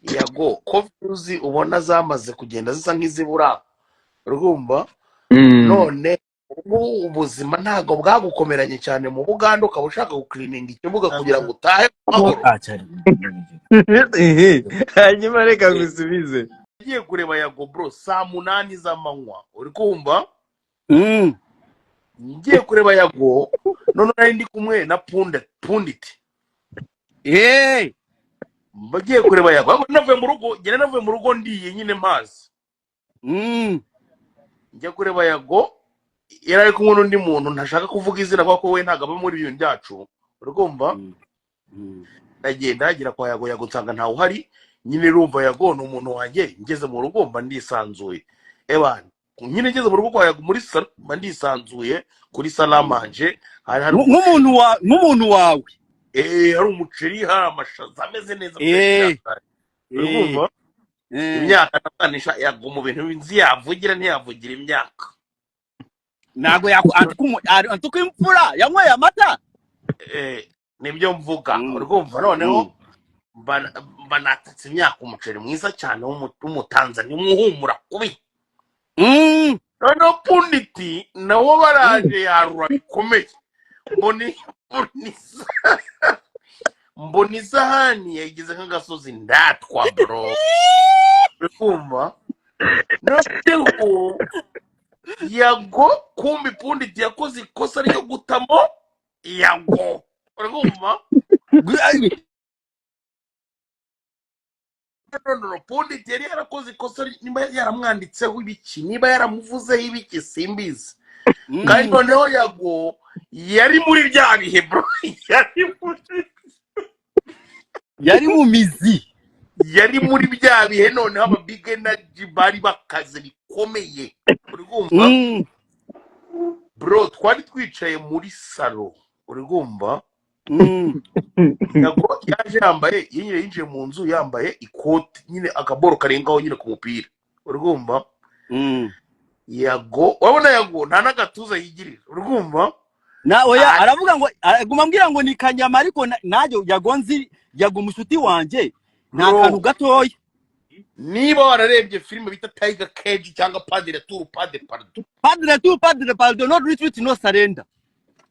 Yago, ko views ubona zamaze kugenda zisa nk'izibura, urumva? None ubu ubuzima ntabwo bwagukomeranye cyane mu Buganda, ukaba ushaka gucleaninga ikibuga kugira ngo utahe mu mahoro? Ah, cyane. Ehe, hanyuma reka ngusubize. Agiye kureba Yago, bro, saa 8 z'amanywa, uri kumva? Ngiye kureba Yago, none nari ndi kumwe na Punditi. Bagiye kureba Yago, ariko navuye mu rugo, njye navuye mu rugo ndiye nyine mpazi. Njya kureba Yago, yari ari kumwe n'undi muntu ntashaka kuvuga izina kuko we ntabwo aba muri ibintu byacu, uri kumva? Ndagenda, hagera kwa Yago, Yago nsanga ntawe uhari. Nyine urumva Yago ni umuntu wanjye, ngeze mu rugo mba ndisanzuye. Ebana, nyine ngeze mu rugo kwa Yago muri salon, mba ndisanzuye kuri salle à manger, hari Nk'umuntu wa nk'umuntu wawe. Eh, hari umuceri, hari amashaza ameze neza fresh. Cyane, uri kumva? Imyaka nabanisha Yago mu bintu nzi yavugira, ntiyavugira imyaka. Ntabwo antuka imfura yanyweye amata. Eh, nibyo mvuga. Uri kumva? Noneho mba natatse imyaka, umuceri mwiza cyane w'Umutanzaniya umuhumura kubi. Noneho Punditi nawo baraje, yarura bikomeye, mbona isahani yayigize nk'agasozi, ndatwa, bro, uri kumva? Noneho Yago, kumbi Punditi yakoze ikosa ryo gutamo Yago, uri kumva? No, Punditi yari yarakoze ikosa, niba yaramwanditseho ibiki, niba yaramuvuzeho ibiki, simbizi. Kandi noneho Yago yari muri bya bihe, bro, yari muri Yari mu mizi. Yari muri bya bihe, noneho aba big energy bari bakaze bikomeye, uri kumva? Bro, twari twicaye muri salon, uri kumva? Yago yaje yambaye, nyine yinjiye mu nzu yambaye ikoti nyine, akaboro karengaho nyine ku mupira, uri kumva? Yago, urabona Yago nta n'agatuza yigirira, uri kumva? Na oya, aravuga ngo aguma ambwira ngo ni kanyama, ariko nanjye Yago nzi, Yago umushuti wanjye, nta Bro, kantu gatoya. Niba wararebye filime bita Tiger Cage cyangwa Pas de retour, pas de pardon. Pas de retour, pas de pardon, no retreat, no surrender.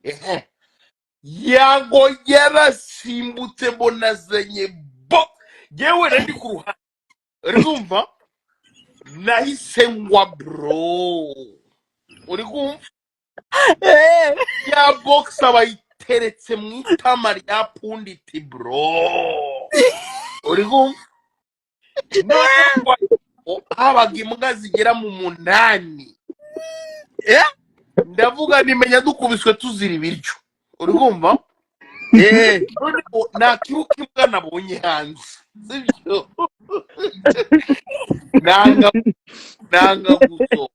Ehe. Yago yarasimbutse, mbona azanye bo, yewe nari ndi ku ruhande, uri kumva? Nahise ngwa, bro, uri kumva? Ya box bayiteretse mu itama rya Punditi, bro, uri kumva? Noneho habaga imbwa zigera mu 8. Ndavuga nimenya dukubiswe tuzira ibiryo, uri kumva? Noneho nakibuka imbwa nabonye hanze, sibyo? Nanga gusohoka.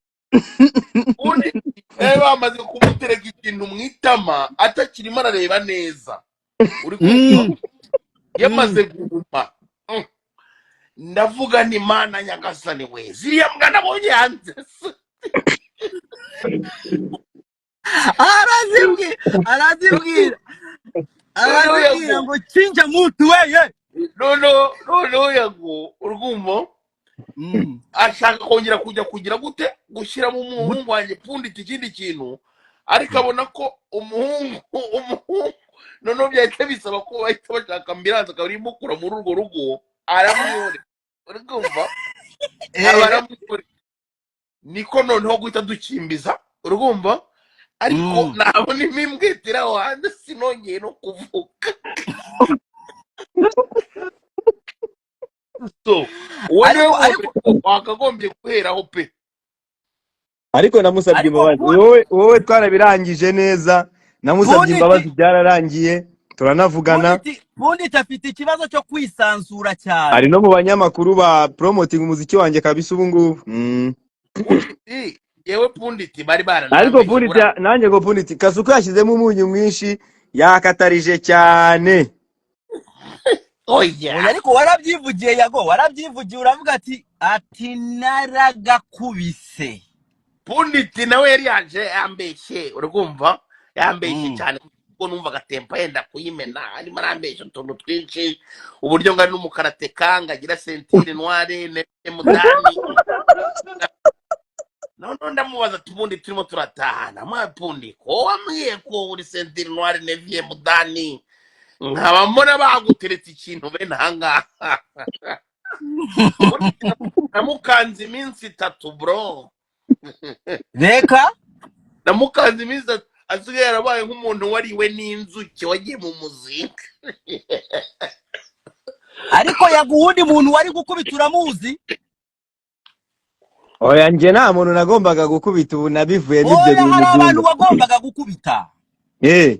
Undi bamaze kumutereka ikintu mu itama, atakirimo arareba neza, uri kumva? Yamaze guhuma. Ndavuga ni Mana nyagasani we, ziriya mbwa nabonye hanze. Arazibwira Noneho arazibwira Yago ngo chinja mutu weye. Noneho Yago, urwumva? Ashaka kongera kujya kugira gute, gushyiramo umuhungu wanjye Pundita ikindi kintu, ariko abona ko umuhungu noneho byahita bisaba ko bahita bashaka ambulance, akaba arimo imukura muri urwo rugo, aramwihorera, uri kumva? Aba aramwihorera, niko noneho guhita dukimbiza, uri kumva? Ariko nabona imimbwitira aho hanze, sinongeye no kuvuga. So uwo niwe Ariko wakagombye guheraho pe. Ariko namusabye Ariko imbabazi. Wowe twarabirangije neza, namusabye imbabazi, byararangiye, turanavugana. Punditi afite ikibazo cyo kwisanzura cyane. Ari no mu banyamakuru ba promoting umuziki wanjye kabisa ubu ngubu. Punditi, yewe, Punditi bari Ariko baranambeshye. Punditi Buriya nanjye ngo Punditi Kasuku yashyizemo umunyu mwinshi, yakatarije cyane. Oya. Oya, ariko warabyivugiye, Yago, warabyivugiye, uravuga ati naragakubise. Punditi nawe yari yaje yambeshye, uri kumva? Yambeshye cyane. Kuko numvaga tempa yenda kuyimena, arimo arambesha utuntu twinshi, uburyo ngari n'umukarateka ngagira ceinture noire neuvième dan. Noneho ndamubaza ati: "Ubundi turimo turatahana mwapundi, ko wambwiye ko uri ceinture noire neuvième dan, nkaba mbona baguteretse ikintu bene ahangaha?" Ubundi namukanze iminsi 3, bro. Reka. Namukanze iminsi 3, asigaye yarabaye nk'umuntu wariwe n'inzuki wagiye mu muzinga. Ariko Yago, uwundi muntu wari gukubita uramuzi? Oya, njye nta muntu nagombaga gukubita, ubu nabivuyemo ibyo Oya, bintu hari abantu byumva. wagombaga gukubita. Eh.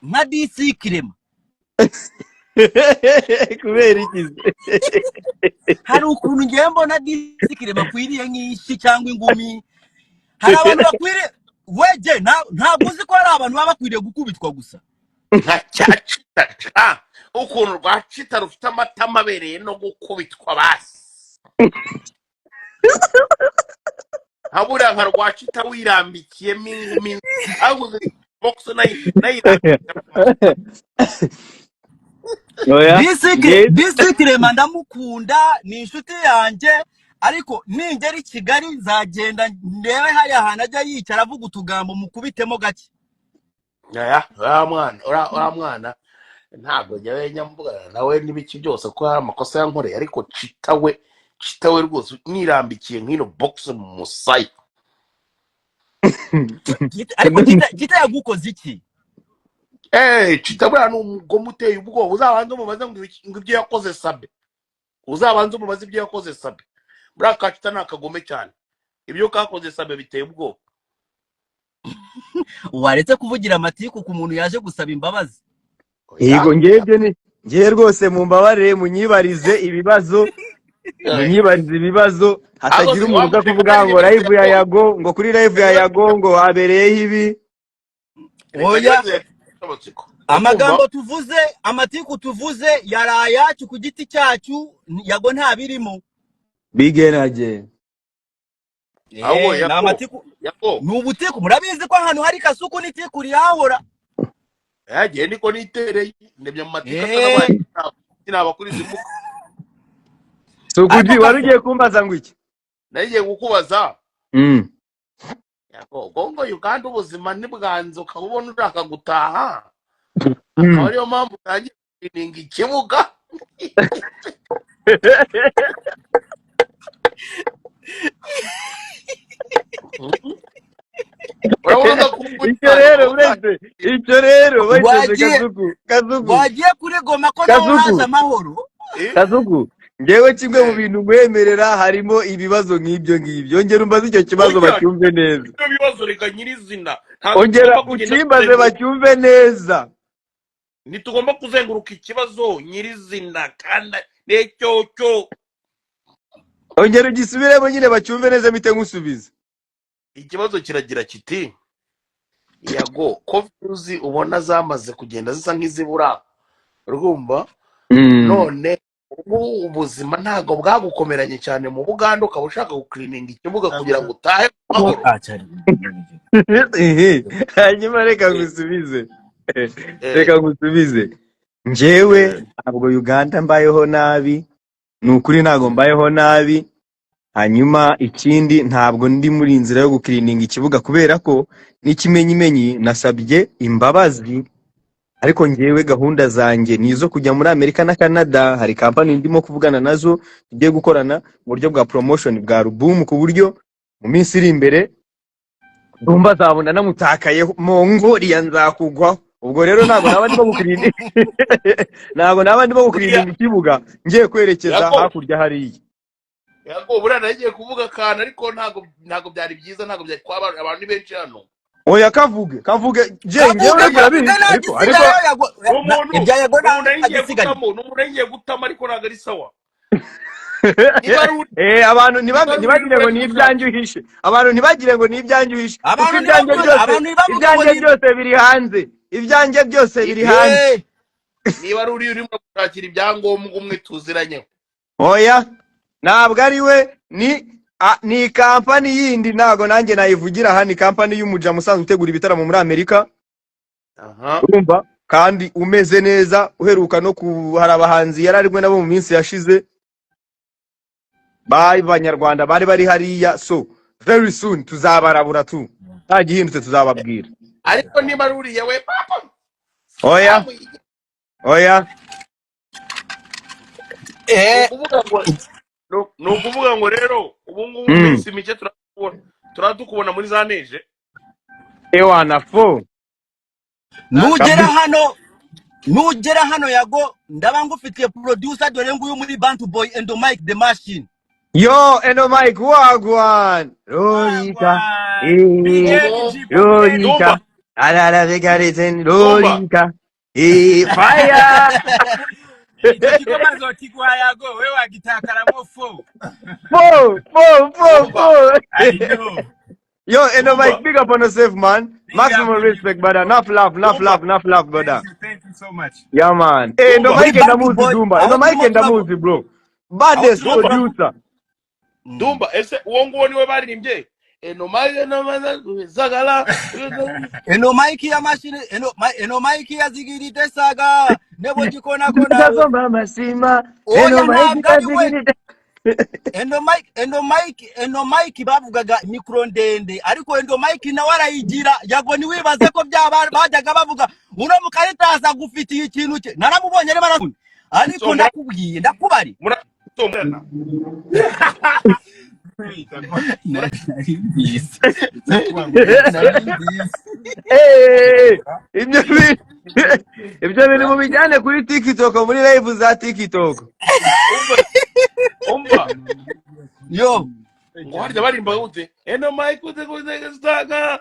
Nka DC Kirema. Kubera iki se? Hari ukuntu ngiye mbona DC Kirema akwiriye nk'ishyi cyangwa ingumi. Hari abantu bakwiriye wege, ntabwo uzi ko hari abantu baba bakwiriye gukubitwa gusa. Nka cya Cita ca, ukuntu rwa Cita rufite amatama abereye no gukubitwa basi, nka buriya nka rwa Cita wirambikiyemo ingumi, ahubwo box nayirambitse. Oya. DC njye DC Kirema ndamukunda, ni inshuti yanjye, ariko ningera i Kigali nzagenda ndebe hariya hantu ajya yicara avuga utugambo, mukubitemo gake. Aya uriya mwana, uriya mwana ntabwo njyewe nyamvugana nawe n'ibiki byose ko hari amakosa yankoreye, ariko Cita we, Cita we rwose nirambikiye nk'ino box mu musaya. Ariko Cita yagukoze iki? Eh, Cita buriya ni umugome uteye ubwoba. Uzabanze umubaze ngo ibyo yakoze Sabe, uzabanze umubaze ibyo yakoze Sabe. Buriya ka Cita ni akagome cyane, ibyo kakoze Sabe biteye ubwoba. Waretse kuvugira amatiku ku muntu yaje gusaba imbabazi? Oya. Yego, ngebyo ni ngewe rwose, mumbabarire munyibarize ibibazo, munyibarize ibibazo, ahubwo hatagira se umuntu uza wamureka kuvuga atari ngo live ya yakoze Yago, ngo kuri live ya Yago ngo habereyeho ibi. Reka Oya. nyibaze amatsiko ukumva. Amagambo tuvuze, amatiku tuvuze yari ayacu ku giti cyacu, Yago ntabirimo. Big energy. Ahubwo Eh, ni Yago amatiku. Yago. Ni ubutiku, murabizi ko ahantu hari Kasuku n'itiku rihahora. Yagiye niko nitereye ndebye mu matiku Eh, atanabaye sinaba kuri izi mbuga. Sukuji, ariko wari Kasu ugiye kumbaza ngo iki? Nagiye kukubaza, Yago, Kongo, Uganda, ubuzima ntibwanze, ukaba ubona ushaka gutaha, akaba ariyo mpamvu utangiye kuringa ikibuga. Urabona uza kuba Icyo rero uretse icyo rero wayiteze. Wagiye Kazuku, Kazuku, wagiye kuri Goma ko naho Kazuku, haje amahoro. Kazuku, ngewe kimwe mu bintu nkwemerera harimo ibibazo nk'ibyo ngibyo. Ongera umbaze icyo kibazo Oya, bacyumve neza. Ibyo bibazo reka nyirizina ntabwo Ongera tugomba kugenda ukimbaze tuzenguruka, bacyumve neza. ntitugomba kuzenguruka ikibazo nyirizina kandi n'icyo. Ongera ugisubiremo nyine bacyumve neza, mpite nkusubiza. Ikibazo kiragira kiti: Yago, ko views ubona zamaze kugenda zisa nk'izibura, urumva, none ubu ubuzima ntabwo bwagukomeranye cyane mu Buganda, ukaba ushaka gukirininga ikibuga kugira ngo utahe mu mahoro? Ah, cyari. Ehe, hanyuma reka Eh, ngusubize. eh, Reka ngusubize. Njyewe eh, ntabwo Uganda mbayeho nabi, ni ukuri ntabwo mbayeho nabi. Hanyuma ikindi, ntabwo ndi muri inzira yo gukirininga ikibuga, kubera ko n'ikimenyimenyi nasabye imbabazi, ariko ngewe gahunda zanjye ni izo kujya muri Amerika na Canada. Hari kampani ndimo kuvugana nazo, tugiye gukorana mu buryo bwa promotion bwa album, ku buryo mu minsi iri imbere ndumva azabona namutakaye Mongoliya nzakugwaho. Ubwo rero ntabwo naba ndimo gukirininga, ntabwo naba ndimo Buriya gukirininga ikibuga ngiye kwerekeza Yago, hakurya hariya. Yago, buriya nagiye kuvuga akantu, ariko ntabwo byari byiza, ntabwo byari kuba abantu ni benshi hano. Oya, kavuge, kavuge je ngewe Kavuge, urabwira kavuge, bibi nta ariko ariko gisigaye Yago. Umuntu Ibya Yago ni umuntu nta nari ngiye gisigaye. gutamo, ni umuntu nari ngiye gutamo, ariko ntabwo ari sawa niba ari Eh, abantu niba ari ntibagire ngo uri ni ibyanjye uhishe, abantu ntibagire ngo ni ibyanjye uhishe, kuko Abantu ibyanjye ntibavuge, byose, abantu ntibavuge ngo ibyanjye ni byose biri hanze, ibyanjye byose biri hanze. Eh, niba ari uri urimo gushakira ibyangombwa umwe tuziranyeho. Oya, ntabwo ari we, ni ni kampani yindi, ntabwo nanjye nayivugira aha, ni kampani y'umujamu usanzwe utegura ibitaramo muri Amerika. Aha. Urumva kandi umeze neza, uheruka no ku hari abahanzi yari ari kumwe nabo mu minsi yashize bari banyarwanda bari bari hariya. So very soon tuzabarabura tu, nta gihindutse tuzababwira. Ariko niba ari uriya we papa. Oya. Oya. Ni ukuvuga ngo rero ubu ngubu mu minsi mike turakubona muri za neige. Ewana fo. Nugera Kabisa. hano, nugera hano Yago, ndaba ngufitiye producer. Dore nguyu muri Bantu Boy and Mike the Machine. Yo, Eno Mike, wagwan Lolita. Wagwan. Big Eh, energy. Lolita. Dumba. Arara vegareten. Dumba. Lolita, eh, fire. Icyo kigoma nzokiguha Yago, we wagitakaramo fo. Fo fo fo. Dumba. Fo. I know. Yo, Eno Dumba. Mike, big up on yourself, man. Big up Maximum on you. respect, brother. Enough love, enough Dumba. love, enough love, brother. Thank you, thank you so much. Yeah, man. Hey, Endo Dumba. Muri Mike Bantu ndamuzi. Boy Dumba, aho Endo turimo Mike turavu ndamuzi, bro. Aho Baddest turimo Dumba. turavu producer. Dumba, ese uwo nguwo niwe baririmbye Eno Mike no sagala? Eno Mike ya mashini, eno Mike yazigirite saga nebo jikona kona. Ndagomba masima. Oya. Eno Mike. Ntabwo ari we. Kazigirite. Eno Mike bavugaga mikoro ndende, ariko Endo Mike nawe arayigira. Yago, ntiwibaze ko byaba bajyaga bavuga uno mukaritasi agufitiye ikintu cye. Naramubonye arimo arasunda, ariko So ndakubwiye, ndakubari. So murana. Nari mbizi, nari mbizi. Eh, ibyo bintu mubijyane kuri TikTok, muri live za TikTok. Umva, umva. Yo. Ngo harya baririmba gute? Eno Mike ute gute saga.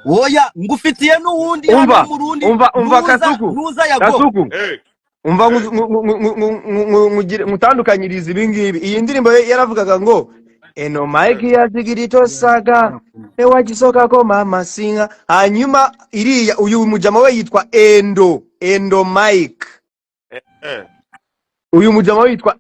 Oya, ngufitiye n'uwundi hano Umva. w'Umurundi. Umva, umva. Nuza. Kasuku. Nuza, Yago. Kasuku. Eh. Umva. Eh. Ngutandukanyirize ibi ngibi. Iyi ndirimbo ye yaravugaga ngo Eno Mike yazigirito saga ewagisokako mama singa. Hanyuma iriya, uyu mujama we yitwa Endo Mike. Eh. Uyu mujama we yitwa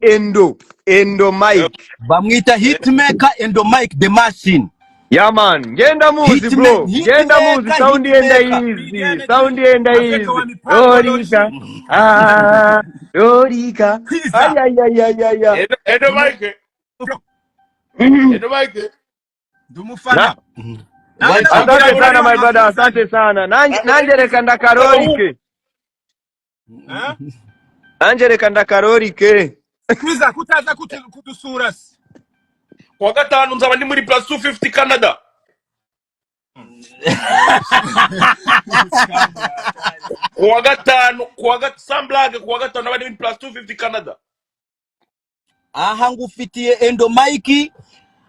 Endo Mike. Bamwita Hitmaker and Mike the Machine. Yeah man, ngenda muzi bro, ngenda muzi. Hitmaker. Sound yenda Hitmaker. easy, sound yenda Afrika easy. wa mipango. Lolita. Loji. Ah, Lolita. Kwiza. Ayayayayaya. Eno Mike. Eno Mike. Ndumufana. Nange White. ndakubwira Asante ngo sana, my uriho brother, mafuza. asante sana. Nanje reka ndakarorike. Eh? Nanje reka ndakarorike. Kwiza, kutaza kudusura se? Kuwa gatanu nzaba ndi muri plus 250 Canada. Kuwa gatanu, kuwa sans blague, kuwa gatanu nzaba ndi muri plus 250 Canada. Aha ngufitiye Endo Mike,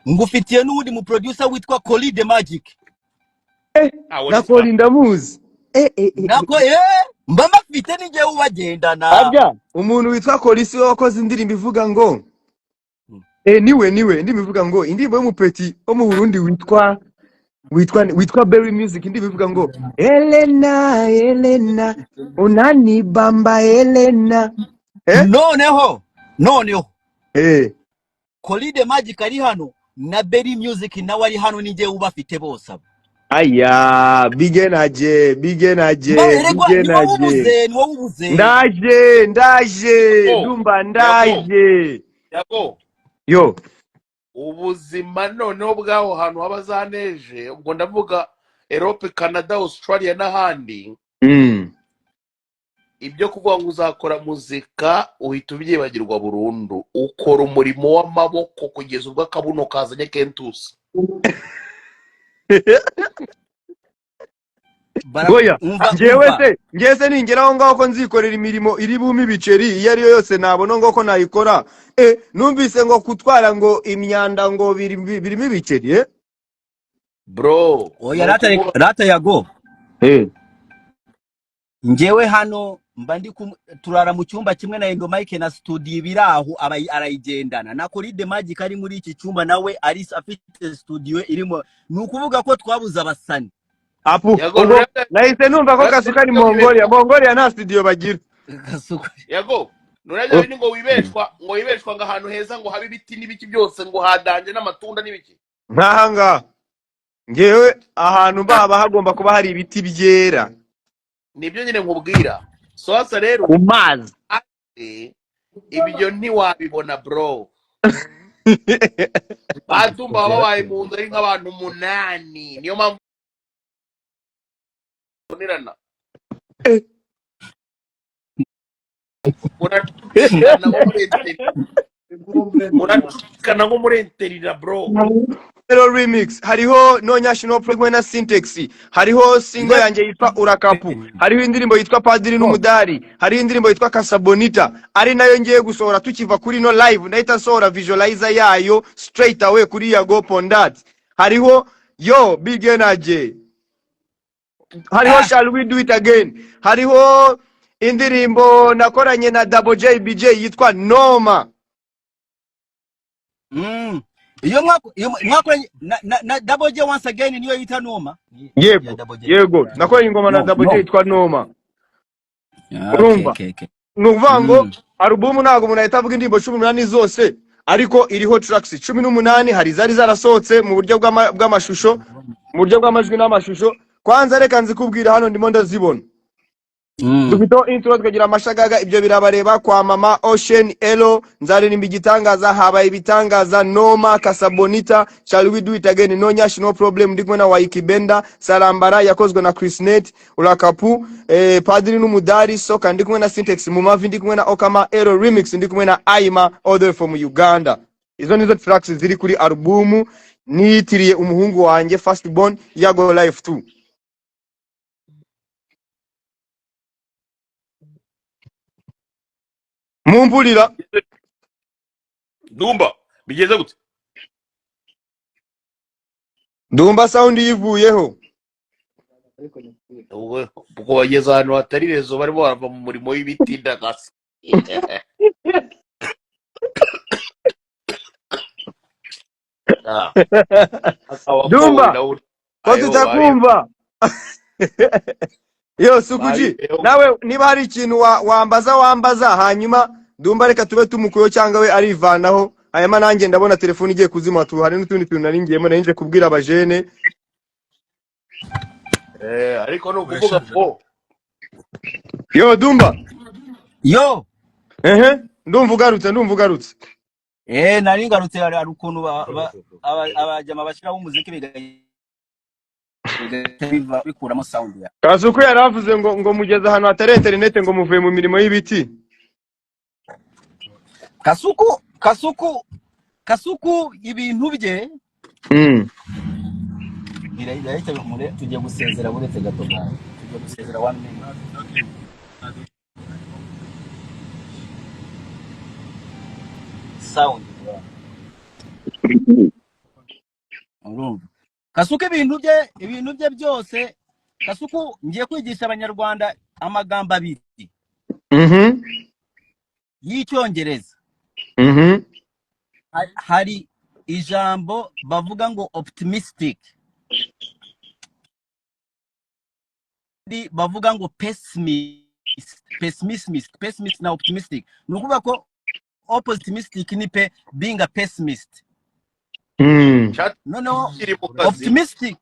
ngufitiye n'uwundi mu producer witwa Coli the Magic. Ah, Na Koli ndamuzi. Nako mba mbafite, ninjye ubagendana. Abya umuntu witwa Koli si we wakoze indirimbo ivuga ngo niwe indirimbo ivuga ngo, indirimbo y'umupeti wo mu Burundi witwa Berry Music, indirimbo ivuga ngo Elena, Elena unanibamba Elena, eh. Noneho Eh. Coli the Magic ari hano na Berry Music nawe ari hano, ninjye ubafite bose abo. Aya, bige naje, bige naje. Mba erega Bige ni wowe naje. ubuze, ni wowe ubuze. Ndaje, ndaje. Yago. Dumba. Yago. Ndaje. Yago. Yo. Ubuzima noneho bw'aho hantu haba za neige, ubwo ndavuga Europe, Canada, Australia n'ahandi, ibyo kuvuga ngo uzakora muzika uhita ubyibagirwa burundu. Ukora umurimo w'amaboko kugeza ubwo akabuno kazanye kentusi. Goya. Umva. Njyewe Umva. se, njyewe se ningera aho ngaho ko nzikorera imirimo iri bume ibiceri iyo ari yo yose nabona ngo ko nayikora. Numvise ngo kutwara ngo imyanda ngo birimo ibiceri, eh. Bro, Oya. Ni Rata. ukuvuga Rata, Yago. Eh. Njyewe hano mba ndi turara mu cyumba kimwe na Endo Mike na studio ibiri aho, aba arayigendana na Coli the Magic ari muri iki cyumba, nawe ari afite studio irimo. Ni ukuvuga ko twabuze abasani. Apu. Yago. Ubwo nahise numva ko Nurabya Kasuka ari ngo Mongolia. wibeshwa. Mongolia nta studio bagira. Gasuku. Yago, nurabya bindi ngo wibeshwa ngo ahantu heza ngo habe ibiti n'ibiki byose, ngo hadanje n'amatunda n'ibiki. Nk'aha ngaha. Ngewe ahantu baba hagomba kuba hari ibiti byera. Nibyo nyine nkubwira. Sasa rero Ku mazi. Ibyo ntiwabibona, bro. Badumba baba babaye mu nzu ari nk'abantu 8, niyo mpamvu bonerana. Muracukana nko muri muracukana nko muri enterira, bro. Zero remix, hariho No Nyash No Problem na Syntax, hariho single yanjye yitwa Urakapu, hariho indirimbo yitwa Padiri n'Umudari, hariho indirimbo yitwa Casabonita ari nayo ngiye gusohora tukiva kuri no live. Ndahita nsohora visualizer yayo straight away kuri Yago Pondat. Hariho Yo Big Energy, hariho Shall We Do It Again, hariho indirimbo nakoranye na Double J BJ yitwa Noma. Iyo mwakoranye na Double J once again, niyo yita Noma ya Yego. Double J. Yego, nakoranye ingoma na No Double J no yitwa Noma. Okay. Urumva, Okay. ni ukuvuga ngo alubumu ntabwo umuntu ahita avuga indirimbo 18 zose, ariko iriho tracks 18. Hari izari zarasohotse mu buryo bw'amashusho, mu buryo bw'amajwi n'amashusho. Kwanza reka nzikubwira, hano ndimo ndazibona. Dufiteho intro, tukagira amashagaga, ibyo birabareba, kwa mama, Ocean, Elo, nzaririmba igitangaza, habaye ibitangaza, Noma, Casabonita, Shall We Do It Again, No Nyash No Problem ndi kumwe na Waikibenda, Sarambara yakozwe na Chris Net, Urakapu, Padiri n'Umudari, Soka ndi kumwe na Syntax, mu mavi ndi kumwe na Okama, Elo remix ndi kumwe na Aima all the way from Uganda. Izo nizo tracks ziri kuri alubumu niyitiriye umuhungu wanjye first born, Yago Life 2. Mumpurira. Dumba, bigeze gute? Ndumva sound yivuyeho. Ubwo bageze ahantu hatari rezo, barimo barava mu murimo w'ibiti ndagasa. Ah, akaba Dumba, agowe nawe. ko Ayo tutakumva yo Sukuji. babibeho. Nawe niba hari ikintu wambaza wambaza, hanyuma Dumba reka tube tumukuyeho cyangwa we arivanaho. Hanyuma nanjye ndabona telefone igiye kuzima tu, hari n'utundi tuntu nari ngiyemo, nari nje kubwira abajene. Ariko ni ukuvuga ngo Yo Dumba. Yo. Ehe, ndumva ugarutse, ndumva ugarutse. Nari ngarutse. Hari ukuntu abajama bashyiraho umuziki bigahita bikuramo sound ya. Kasuku yari avuze ngo mugeze ahantu hatari interinete, ngo muvuye mu mirimo y'ibiti. Kasuku ibintu bye birahita bimure. Tugiye gusezera, buretse gato bwawe, tugiye gusezera, one minute. Sound bro. Urumva Kasuku ibintu bye byose. Kasuku, ngiye kwigisha abanyarwanda amagambo abiri y'icyongereza. Hari ijambo bavuga ngo optimistic, bavuga ngo pessimist. Pessimist na optimistic, ni ukuvuga ko optimistic ni pe being a pessimist. Chat Noneho iri mu kazi.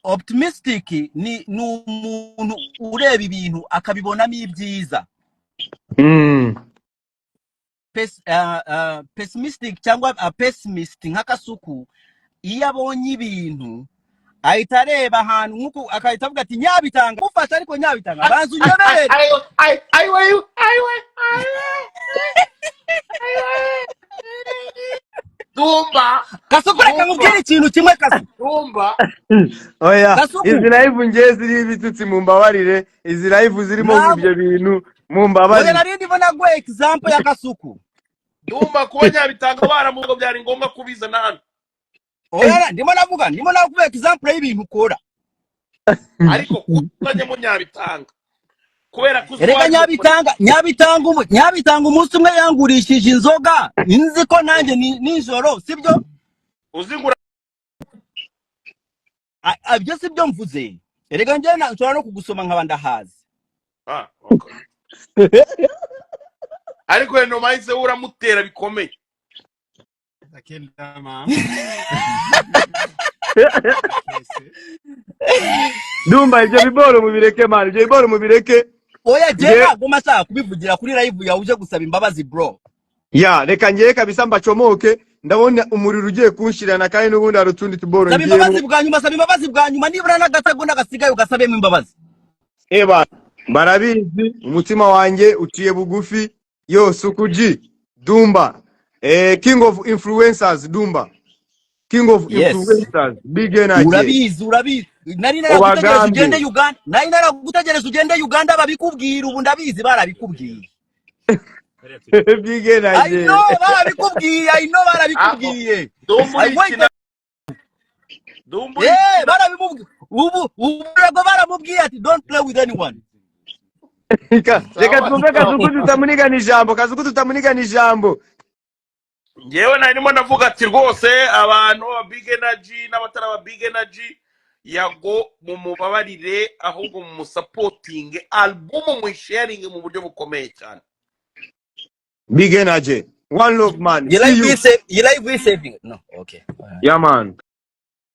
Optimistic ni umuntu ureba ibintu akabibonamo ibyiza. Pessimistic cyangwa a pessimist nka Kasuku, iyo abonye ibintu ahita areba ahantu nk'uku akahita avuga ati nyabitanga mufasha, ariko nyabitanga banza unyemerere. Ayiwe ayiwe ayiwe ayiwe, Dumba. Kasuku, reka Dumba. nkubwire ikintu kimwe, Kasuku. Dumba. Oya. Kasuku. Izi live ngewe ziriho ibitutsi, mumbabarire. Izi live zirimo Ntabwo ibyo bintu, oya. mumbabarire. Nari ndimo naguha example ya Kasuku. Dumba, kuba nyabitanga baramugo byari ngombwa kubizana hano? Oya, ndimo navuga, ndimo naguha example y'ibintu ukora. Ariko kuzanyemo nyabitanga kubera ko uzi Erega waje gukora. Nyabitanga umunsi umwe yangurishije inzoga, nzi ko nanjye nijoro sibyo. Uzingura. Ibyo sibyo mvuze. Erega njyewe nshobora no kugusoma nkaba ndahazi. Ah, okay. Ariko rero mahise uramutera bikomeye. Akenda mama. Kese. Ndumva ibyo biboro mubireke, man, ibyo biboro mubireke. Oya, jye Nge ntabwo mashaka kubivugira kuri live yawe uje gusaba imbabazi, bro. Ya, reka ngewe kabisa mbacomoke, ndabona umuriro ugiye kunshirana, kandi n'ubundi hari utundi tuboro Saba ngiyemo. imbabazi bwa nyuma, saba imbabazi bwa nyuma, nibura n'agasegonda gasigaye ugasabemo imbabazi. Eba, barabizi, umutima wanjye uciye bugufi. Yo, Sukuji Dumba, king of influencers, Dumba, king of influencers, big energy. Urabizi, urabizi, nari naragutegereje ugende Obagambe. Uganda, nari naragutegereje ugende Uganda babikubwira. Ubu ndabizi, barabikubwiye. Hariya turi. Big I energy. know barabikubwiye, I know Aho barabikubwiye. Dumba I waited. urikina, Dumba Yeah, urikina. barabimubwiye. Ubu nabwo baramubwiye ati: "Don't play with anyone." Reka Sawa. twumve Kazuku, tutamunigana ijambo. Kazuku, tutamunigana ijambo. Ngewe narimo navuga ati rwose abantu ba big energy n'abatari aba big energy, Yago mumubabarire, ahubwo mumusupportinge, album muyisharinge mu buryo bukomeye cyane. Big energy, one love, man. You See like you. we save, you like we saving, no? Okay. Yeah, man.